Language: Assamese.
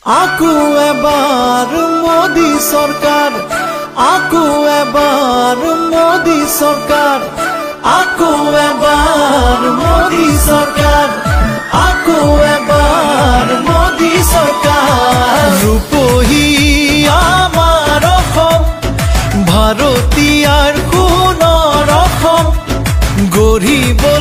আকৌ এবাৰ মোদী চৰকাৰ, আকৌ এবাৰ মোদী চৰকাৰ, আকৌ এবাৰ মোদী চৰকাৰ, আকৌ এবাৰ মোদী চৰকাৰ। ৰূপহী আমাৰ অসম, ভাৰতীয়াৰ সোণৰ অসম গঢ়িব।